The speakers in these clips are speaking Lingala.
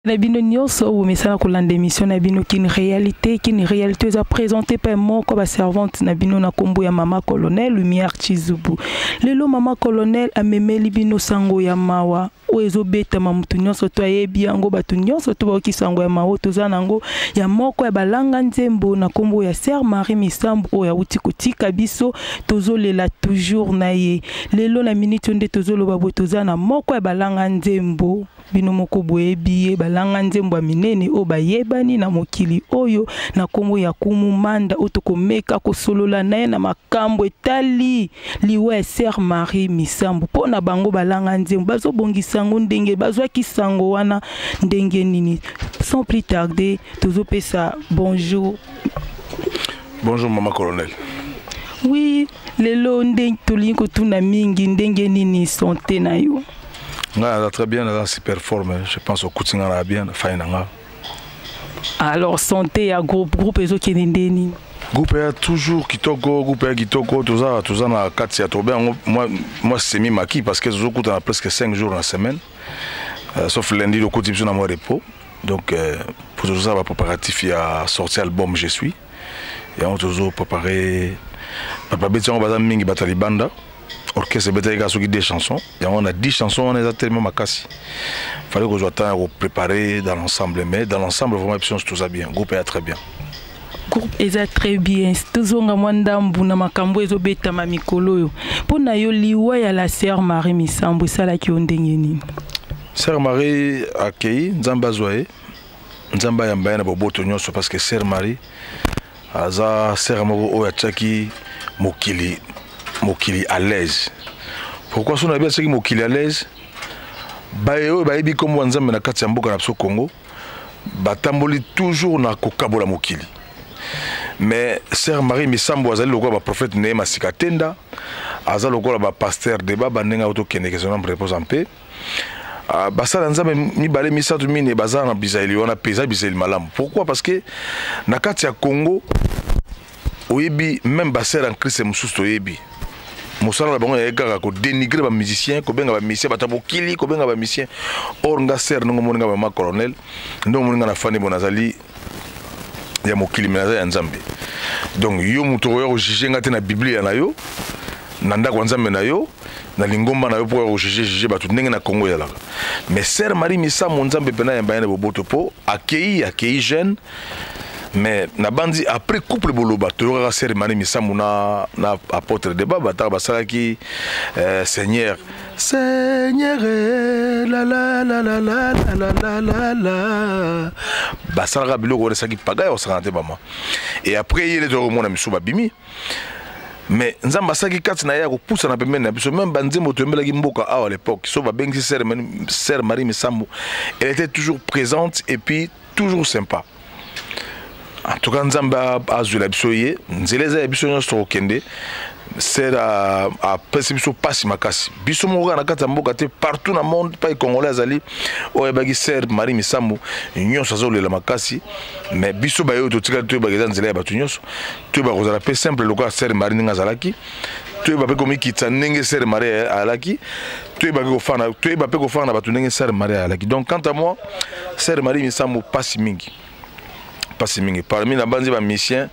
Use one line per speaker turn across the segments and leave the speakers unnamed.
Na bino nyonso bomesana kolanda émission na bino Kin Réalité. Kin Réalité eza présenté par moko baservante na bino na nkombo ya Mama Colonel Lumière Chizubu. Lelo Mama Colonel amemeli bino sango ya mawa oyo ezobetama. Motu nyonso to ayebi yango, bato nyonso to bayoki sango ya mawa toza nango ya moko ya balanga nzembo na nkombo ya Sœur Marie Misambu oyo awuti kotika biso. Tozolela toujours na ye. Lelo na miniti oyo nde tozoloba boye, toza na moko ya balanga nzembo. Bino moko boyebi ye, balanga nzembo ya minene oyo bayebani na mokili oyo na nkombo ya Kumu Manda, oyo tokomeka kosolola na ye na makambo etali liwa ya Sœur Marie Misambu. Mpo na bango balanga nzembo, bazobongisa yango ndenge bazwaki sango wana ndenge nini? Sans plus tarder, tozopesa bonjour.
Bonjour, mama colonel.
Oui, lelo nde tolingi kotuna mingi ndenge nini santé na yo?
Ngai naza très bien, naza super forme. Je pense okuti ngai na bien, fai na nga.
Alors, santé ya groupe, groupe ezokende nde nini?
Groupe ya toujours kitoko, groupe ya kitoko. Toza na kati ya tobe yango mwa semi maki parce que tozokutana presque 5 jours na semaine, sauf lundi lokuti biso na mwa repos. Donc po tozosala bapréparatif ya sortie album Je suis. Yango tozopréparé, bato babeti yango baza mingi, bato ya libanda. Orchestre ebetaki kaka soki deux chansons. Yango na 10 chansons wana eza tellement makasi, fallait kozwa temps ya kopréparer dans l'ensemble. Mais dans l'ensemble, vraiment, biso nyonso toza bien, groupe eya très bien.
Groupe eza très bien. Tozonga mwa ndambu na makambo ezobetama mikolo oyo. Mpo na yo, liwa ya la Sœur Marie Misambo esalaki yo ndenge nini?
Sœur Marie akei, Nzambe azwa ye, Nzambe ayamba ye na boboto nyonso, parce que Sœur Marie aza sœur moko oyo atiaki mokili à l'aise. Pourquoi so nayebi atiaki mokili à l'aise? Baye oyo bayebi nkombo ya Nzambe na kati ya mboka na biso Congo batamboli toujours na kokabola mokili. Mais Sœur Marie Misambo azali lokola baprophète na ye Masika Tenda, aza lokola bapasteur Deba bandenge autokende, que son âme repose en paix. Basala Nzambe mibale, misato, mine baza na bizaleli wana mpe eza bizaleli malamu. Pourquoi? Parce que na kati ya Congo, oyebi, même basœur en Christ mosusu, toyebi mosala na bango yaye kaka kodénigrer bamusicien, kobenga bamusicien bato ya mokili, kobenga bamusicien. Or nga sœur, ndenge omoni nga, mama colonel, ndenge omoni nga na fani bo, nazali ya mokili me naza ya Nzambe. Donc yo moto okoya kojuger nga te na Biblia na yo, na ndako ya Nzambe na yo, na lingomba na yo, mpo oya kojuger juger bato ndenge na Congo ezalaka. Mais Sœur Marie Misamu, Nzambe mpena yamba ye na boboto, mpo akei jeune. Mais nabandi après couple boloba, toyokaka Sœur Marie Misamu na apôtre Deba bataka basalaki Seigneur, Seigneur, la la la la la la la la la. Basalaka biloko wana, esalaki paga ya kosakana te, bama. Et après ye nde tokomona misu babimi. Mais Nzambe asalaki kati na ye ya kopusana pembeni na biso. Même banzembo toyembelaki mboka awa à l'époque, so babengisi Sœur Marie Misambo, elle était toujours présente et puis toujours sympa. En tout cas, Nzambe azwela biso ye nzela eza ya biso nyonso tokokende. Sœur apesi biso mpasi makasi, biso moko kaka na kati ya mboka te, partout na monde pai congolais azali oyo ayebaki Sœur Marie Misambo nyonso azolela makasi. Mais biso baye oyo totikali, toyebaka eza nzela ya bato nyonso. Toyeba kozala mpe simple lokola Sœur Marie ndenge azalaki, toyeba mpe komikitisa ndenge Sœur Marie azalaki, toyebaki kofanda, toyeba mpe kofanda na bato ndenge Sœur Marie azalaki. Donc quant à moi, Sœur Marie Misambo, mpasi mingi, mpasi mingi. Parmi na banzi bamusicien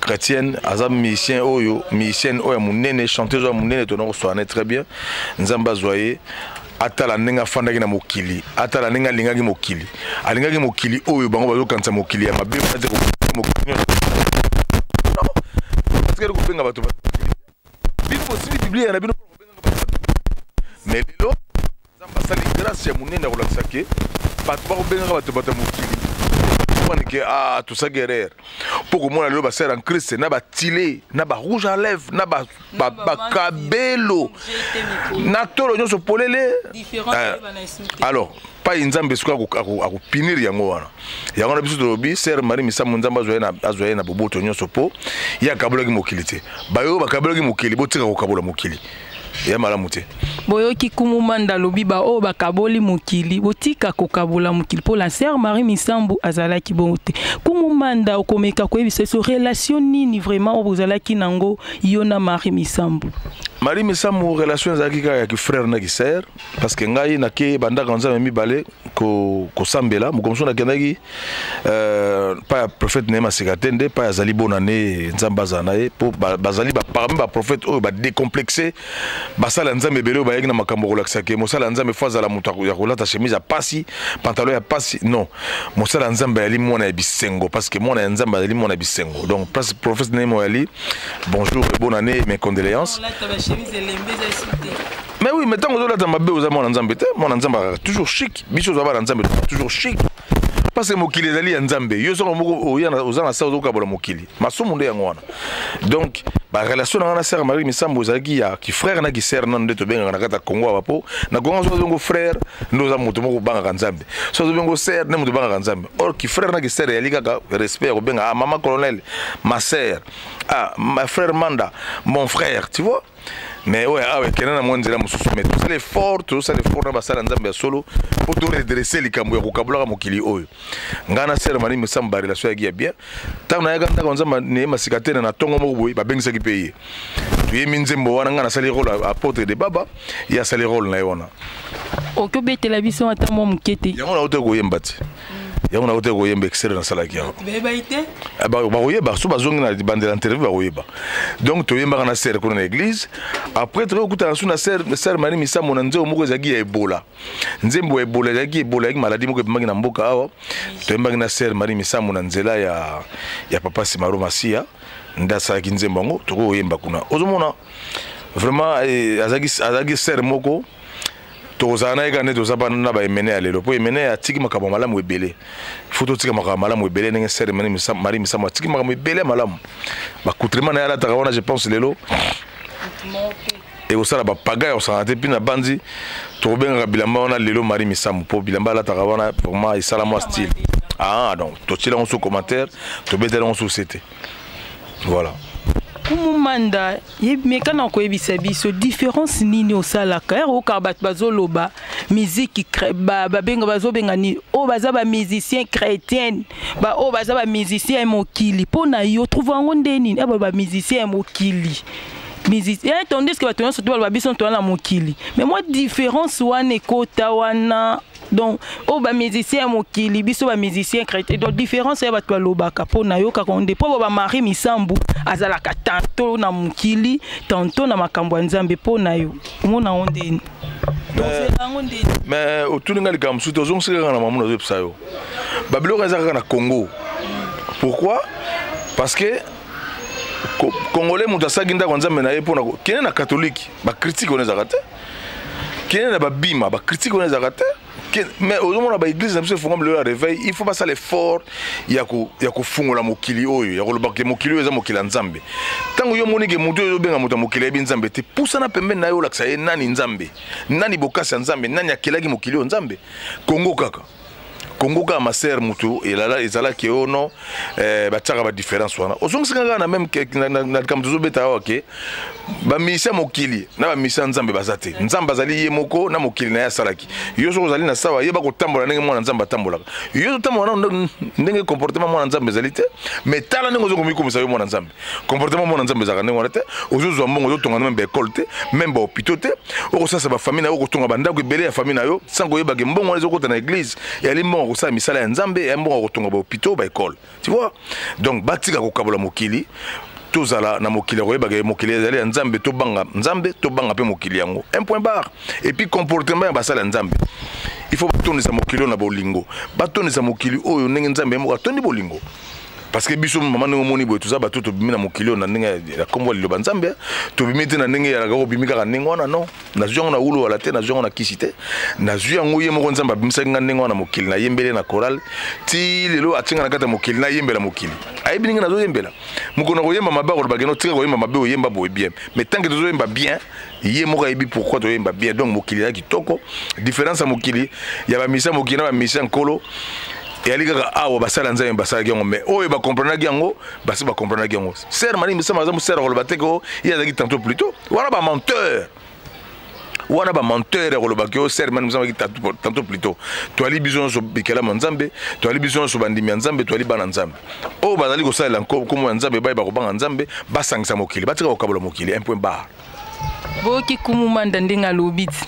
chrétienne, aza musicien oyo, musicienne oyo ya monene, chanteuse oyo ya monene, tona koswana très bien. Nzambe azwa ye, atala ndenge afandaki na mokili, atala ndenge alingaki mokili, alingaki mokili oyo bango bazokanisa mokili ya mabe wana te. Mokili nyonso atikali kobenga bato bino bosili Biblia na bino. Mais lelo Nzambe asali grâce ya monene ya kolakisa ke bato bakobengaka bato ya mokili wana ke ah, tosaki erreur. Mpo komona lelo basœur en Christ na batile na barouge à lèvre na bakabelo na tolo nyonso polele. Alors pai Nzambe soki akopunir yango wana, yango wana biso tolobi Sœur Marie Misamu, Nzambe azwa ye na boboto nyonso, mpo ye akabolaki mokili te. Bayo bakabolaki mokili, botika kokabola mokili ya malamu te.
Boyoki Kumu Manda alobi baoyo bakaboli mokili, botika kokabola mokili, mpo la Sœur Marie Misambu azalaki bongo te. Kumu Manda, okomeka koyebisa biso relation nini vraiment oyo bozalaki nango, yo na Marie Misambu?
Marie Misamu, relation ezalaki kaka ya kifrère na kisœur, parce que ngai nake bandaka Nzambe mibale kosambela. Moko mosusu nakendaki pa ya prophète Nehema Seka te, nde pa azali bonane, Nzambe azala na ye, mpo bazali parmi baprophète oyo badécomplexe basala Nzambe ebele oyo bayaki na makambo kolakisa ke mosala ya Nzambe fo azala moto ya kolata chemise ya pasi, pantalon ya pasi. Non, mosala ya Nzambe ayali mwana ya bisengo, parce que mwana ya Nzambe azali mwana ya bisengo. Donc place prophète Nehema oyali, bonjour et bonne année, mes condoléances. Mais oui, mais ntango ozolata mabe, oza mwana Nzambe te. Mwana Nzambe azalaka toujours chic. Biso oza bana Nzambe, toujours chic, parce que mokili ezali ya Nzambe. Yo soko moko oza na sa, ozokabola mokili, masumu nde yango wana. Donc barelation na nga na sœur Marie Misambo ezalaki ya kifrère na kisœur nano, nde tobengaka na kati ya Congo awa. Mpo na Congo, soki ozobengo frère, nde oza moto moko obangaka Nzambe. Soki ozobengo sœur, nde moto obangaka Nzambe. Or kifrère na kisœur eyali kaka respect ya kobenga: ah, mama colonel, ma sœur, ah, ma frère Manda, mon frère, tu vois. Mais oyo awa ekende na mwa nzela mosusu. Mais tosala effort, tozosala effort na basala Nzambe ya solo mpo toredresse likambo ya kokabolaka mokili oyo. Ngai na sœur Marie Misambo, barelation yaki ya bien. Ntango nayaka ndako Nzambe neyema sika te, na ntongo moko boye babengisaki mpe ye, toyembi nzembo wana. Ngai nasali rôle apôtre de baba, ye asali rôle na ye wana.
Oki obetela biso ata mwa moke te?
Yango nauti koyemba te, yango nauti koyemba, extrait nasalaki yango.
Bayebaki te.
Bakoyeba so bazongi na bandela interview, bakoyeba. Donc toyembaka na sœur kuna na église. Après tokokutana su na sœur Marie Misambo na nzembo moko ezalaki ya Ebola. Nzembo ya Ebola ezalaki, Ebola ezalaki maladie moko ebimaki na mboka awa. Toyembaki na sœur Marie Misambo na nzela ya papa Simaro Masia, nde asalaki nzembo yango. Tokokoyemba kuna, ozomona vraiment azalaki sœur moko tokozala na ye kaka nde toza na baemene ya lelo, mpo emene atiki makambo malamu ebele. Fo totika makambo malamu ebele ndenge sœur Marie Misambo atiki makambo ebele ya malamu. Baaccoutrement na ye alataka wana, je pense lelo ekosala bapaga ya kosangana te. Mpi na bandi tokobengaka bilamba wana lelo Marie Misambo, mpo bilamba alataka wana vraiment esala mwa style. Ah, donc totiela yango sous commentaire, tobetela yango sous sete, voilà.
Kumu Manda, meka na koyebisa biso différence nini osalaka ere okaka bato bazoloba musique, babenga, bazobenga nini, oyo baza bamusicien chrétienne, oyo baza bamusicien ya mokili. Mpo na yo, trouve yango nde nini? Eba bamusicien ya mokili, musicien, tandis que bato nyonso to baloba biso toza na mokili. Mais mwa différence wana ekota wana, donc oyo bamusicien ya mokili, biso bamusicien chrétien, donc différence ya bato balobaka, mpo nayokaka nde mpo bo baMarie Misambu azalaka tantôt na mokili, tantôt na makambo ya Nzambe. Mpo na yo, omona yango ndeni? Yango ndeni?
Mais otuni nga likambo mosusu te, ozongisi kaka na mamu. Nazoyebisa yo, babiloko eza kaka na Congo. Pourquoi? Parce que Congolais, moto asalaki ndako ya Nzambe na ye mpona kende na catholique, bacritique wana ezalaka te. Kende na babima, bacritique wana ezalaka te. Mais ozomona baéglise na biso efungwami lelo ya réveil, il faut basala effort ya kofungola mokili oyo, ya koloba ke mokili oyo eza mokili ya Nzambe. Ntango yo omoni ke motu oyo ozobenga moto ya mokili ayebi Nzambe te, pusana pembeni na ye, olakisa ye nani Nzambe, nani bokasi ya Nzambe, nani akelaki mokili oyo. Nzambe Kongo kaka, Kongo kaka, ma sœur. Motu ezalaki oyo no batiaka badifférence wana, ozongisaka kaka na même na likambo tozobeta awa ke bamusicien mokili na bamusicien ya Nzambe baza te. Nzambe azali ye moko na mokili na ye asalaki. Yo soki ozali na sawa, yeba kotambola ndenge mwana Nzambe atambolaka. Yo ozotambola ndenge comportement mwana Nzambe ezali te. Mais tala ndenge ozokomikomisa yo mwana Nzambe, comportement mwana Nzambe ezalaka ndenge wana te. Ozozwa mbongo, ozotonga même baécole te, même bahôpitaux te, okosalisa bafamille na yo, okotonga bandako ebele ya famille na yo sans koyebake mbongo wana ezokota na église, eyali mbongo kosala misala ya Nzambe, eyali mbongo kotonga bahôpitaux, baécole, tu vois. Donc batika kokabola mokili. Tozala na mokili ya koyebaka mokili ezali ya Nzambe. Tobanga Nzambe, tobanga mpe mokili yango, un point barre. Et puis comportement ya basala ya Nzambe, il faut batondisa mokili oyo na bolingo, batondisa mokili oyo ndenge Nzambe moko atondi bolingo. Parce que biso, mama, ndenge omoni boye, toza bato tobimi na mokili oyo na ndenge ya nkombo ya liloba Nzambe. Tobimi te na ndenge yalaka obimi kaka ndenge wana. Non, nazwi yango na wulu wala te, nazwi yango na kisi te, nazwi yango ye moko Nzambe abimisaki nga ndenge wana mokili. Nayembeli na chorale ti lelo, atinga na kati ya mokili, nayembela mokili, ayebi ndenge nazoyembela. Mokolo na koyemba mabe, akoloba keno tika koyemba mabe, oyemba boye bien. Mais tant que tozoyemba bien, ye moko ayebi pourquoi toyemba bien. Donc mokili eza kitoko. Différence ya mokili ya bamusicien mokili na bamusicien Nkolo eyali kaka awa. Basala Nzambe basalaki yango, mais oyo bakomprenaki yango, basi bakomprenaki yango. Sœur Marie Misama aza mosœur, akoloba te ko ye azalaki tantôt plutôt wana. Bamenteur wana, bamenteur ya kolobaki oyo sœur Marie Misama azalaki tantôt plutôt. Toali biso nyonso bikelamo ya Nzambe, toali biso nyonso bandimi ya Nzambe, toali bana Nzambe oyo bazali kosalela nkombo ya Nzambe. Bayeba kobanga Nzambe, basangisa mokili, batika kokabola mokili, un point barre.
Boyoki Kumu Manda ndenge alobi ti,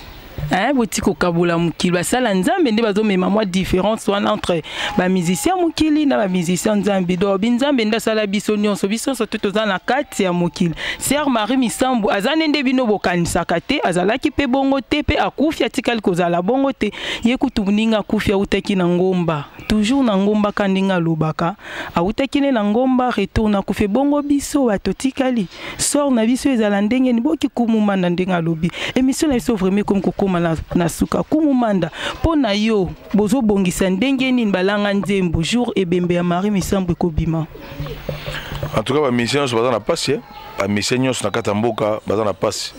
hein, boti kokabola mokili. Basala Nzambe nde bazomema mwa différence wana entre bamusicien mokili na bamusicien Nzambe. Donc binzambe nde asala biso nyonso, biso nyonso to toza na kati ya mokili. Sœur Marie Misambu aza nde nde bino bokanisaka te, azalaki mpe bongo te, mpe akufi atikali kozala bongo te. Ye kutu moninga akufi awutaki na ngomba, toujours na ngomba ka ndenge alobaka, awutaki nde na ngomba, retour na kufi. Bongo biso bato tikali, sort na biso ezala ndenge ni? Boki Kumu Manda ndenge alobi. Émission na biso vraiment ekomi kokóma na suka. Kumu Manda, mpo na yo, bozobongisa ndenge nini balanga nzembo jour ebembe ya Marie Misambo ekobima?
En tout cas, bamusicien nyonso baza na pasi. Bamusicien nyonso na kati ya mboka baza na pasi,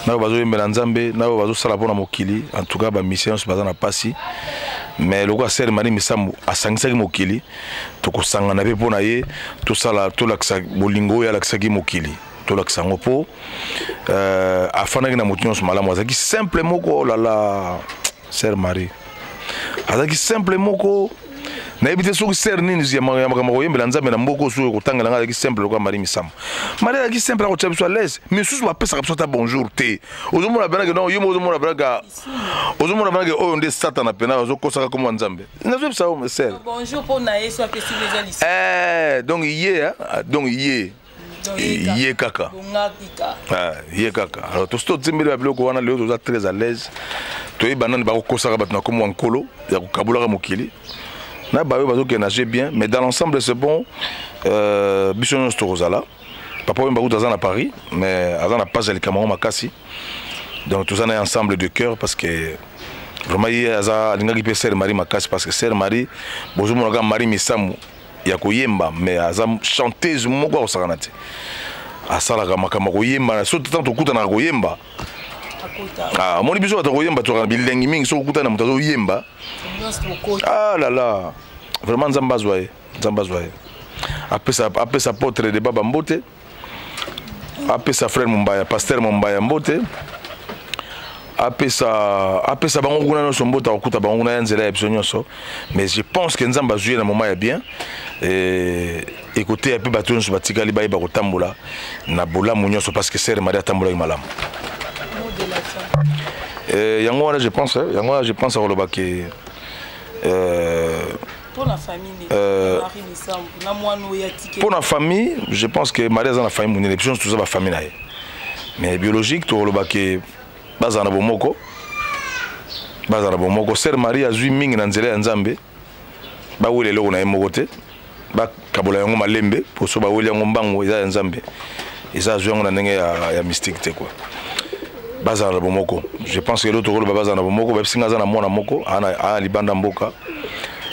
na oyo bazoyembela Nzambe, na oyo bazosala mpona mokili. En tout cas, bamusicien nyonso baza na pasi, mais lokola sœur Marie Misambo asangisaki mokili, tokosangana mpe mpo na ye, tosala, tolakisa bolingo oyo alakisaki mokili, tolakisa yango mpo afandaki na motu nyonso malamu. Azalaki simple moko. Olala, sœur Marie azalaki simple moko. Nayebi te soki sœur nini ya makambo koyembela Nzambe na mboka oyo kotangela nga azalaki simple lokola Marie Misambo. Marie azalaki simple, akotia biso à l'aise. Misusu bapesaka biso ata bonjour te. Ozomona penake, non, yo moko ozomona penaka, ozomona penake oyo nde Satana pena azokosaka komwa Nzambe. Nazoyebisa yo, sœur.
Bonjour mpo na ye so apesi eza
lisumu. Donc ye, donc ye ye kaka, ye kaka. Alors tosi totimbeli babiloko wana. Lelo toza très à l'aise, toyeba nani bakokosaka bato na kombo ya Nkolo ya kokabulaka mokili na baoyo bazokende na jeu bien. Mais dans l'ensemble, c'est bon. Biso nyonso tokozala. Papa oyo Mbakuta aza na Paris, mais aza na page ya likambo yango makasi. Donc toza na ye ensemble de cœur, parce que vraiment ye aza alingaki mpe sœur Marie makasi, parce que sœur Marie, bozomonaka Marie Misamu ya koyemba, mais aza chanteuse moko akosakana te. Asalaka makambo koyemba. So tant tokutanaka koyemba, omoni biso bato koyemba, tozalaka na bilengi mingi. Soki okutani na moto azoyemba, ah là là, vraiment Nzambe azwa ye, Nzambe azwa ye. Apesa apôtre de baba mbote, apesa frère Mombaya, pasteur Mombaya mbote, apesa bango kuna nyonso mbote. Akokuta bango kuna ya nzela ya biso nyonso. Mais je pense que Nzambe azwi ye na moment ya bien. Ekoteya mpe bato nyonso batikali bayeba kotambola na bolamu nyonso, parce que sœur Marie atambolaki malamu. Yango wana je pense, yango wana je pense akoloba ke
mpo
na famille, je pense que Marie aza na famille monene. Biso nyonso toza bafamille na ye, mais biologique tokoloba ke bazala na bomoko, bazala na bomoko. Sœur Marie azwi mingi na nzela ya Nzambe. Bawela eloko na ye moko te, bakabola yango malembe, po so baweli yango mbango, eza ya Nzambe, eza azwi yango na ndenge ya mystique te quoi. Bazala na bomoko. Je pense que eloko tokoloba, bazala na bomoko. Bayebisinga aza na mwana moko aa libanda mboka.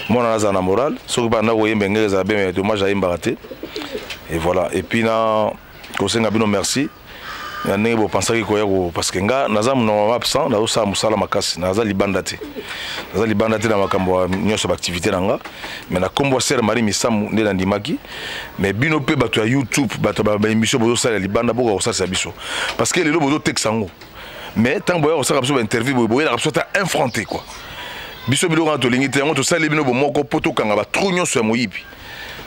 Mwana azala na moral. Soki banda koyemba, ngenge ezala bien, mais dommage ayembaka te. Et voilà. Et puis na kosenga bino merci na ndenge bopensaki koya ko, parce que nga naza normalement absent, nazosala mosala makasi, naza libanda te, naza libanda te na makambo nyonso, baactivité na nga. Mais na nkombo ya sœur Marie Misamu nde nandimaki. Mais bino mpe bato ya YouTube, bato ya baémission bozosala libanda, bokoka kosalisa biso, parce que lelo bozotekisa yango. Mais ntango boya kosala biso bainterview boye, boyelaka biso ata un franc te quoi. Biso biloko wana tolingi te. Yango tosali bino bomoko mpo tokanga batrou nyonso ya moyibi.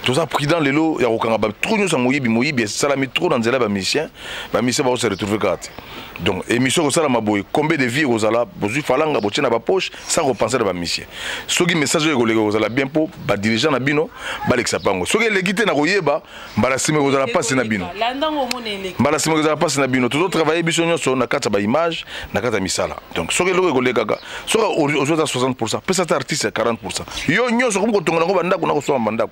Toza prudent lelo ya kokanga batrou nyonso ya moyibi. Moyibi esalami trop na nzela ya bamusicien. Bamusicien bakose retrouve kaka te. Donc émission ekosalama boye, combien de vie ekozala? Bozwi falanga, botie na bapoche sans kopenser na bamusicien. Soki message oyo ekoleka, ekozala bien mpo badirigeant na bino balekisa pango. Soki eleki te, na koyeba mbala nsima ekozala mpasi na bino, mbala nsima ekozala mpasi na bino. Tozotravaille biso nyonso na kati ya baimage, na kati ya misala. Donc soki eloko ekolekaka, soki ozwi ata 60, pesa ata artiste ya 40. Yo nyonso komi kotonga nango bandako na kosomba bandako.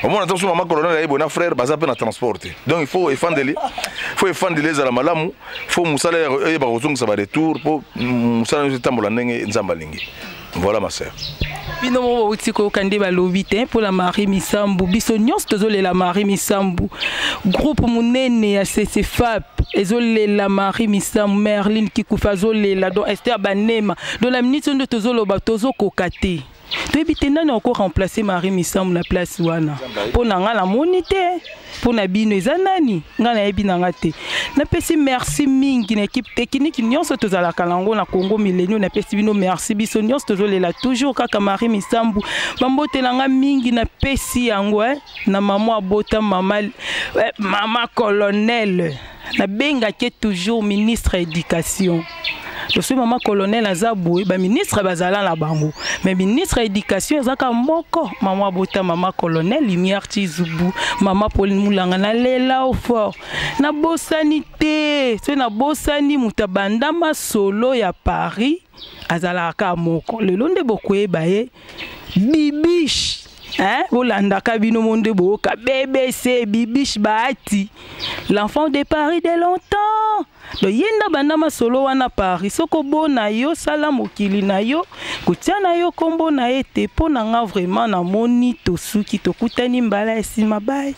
Omona ata so mama colonel aye boye na frère, baza mpe na transport te. Donc il faut efandeli, faut efandeli ezala malamu, faut mosala eyeba kozongisa baretour, mpo mosala nyonso etambola ndenge Nzambe alingi. Voilà, ma sœur.
Bino moko bauti koyoka nde balobi te mpona Marie Misambu. Biso nyonso tozolela Marie Misambu. Groupe monene ya CCFAP ezolela Marie Misambu. Merlin Kikufa azolela, donc Ester Banema. Donc na minute oyo nde tozoloba, tozokoka te, toyebi te nani ako remplacer Marie Misambu na place wana. Mpo na ngai namoni te. Mpo na bino eza nani? Ngai nayebi na nga te. Napesi merci mingi na équipe technique nyonso tozalaka nango na Congo Millennium. Napesi bino merci. Biso nyonso tozolela toujours kaka Marie Misambu. Bambote na nga mingi napesi yango, eh, na mama abota mama, eh, mama colonel. Nabengaki toujours ministre ya éducation. Tosoki mama colonel aza boye, baministre bazala na bango, mais ministre ya éducation ezaka moko. Mama abota mama colonel Lumière Chizubu, mama Pauline Mulanga, nalela o fort. Nabosani te, soki nabosani moto abanda masolo ya Paris, azalaka kaka moko. Lelo nde bokoyeba ye, Bibiche, hein? Bolandaka bino mo nde boyoka BBC Bibiche Baati, l'enfant de Paris de longtemps. Donc ye nda banda masolo wana Paris. Soki obona yo, sala mokili na yo, kotia na yo nkombo na ye te. Mpo na nga vraiment, namoni tosuki, tokutani mbala ya nsima. Bai.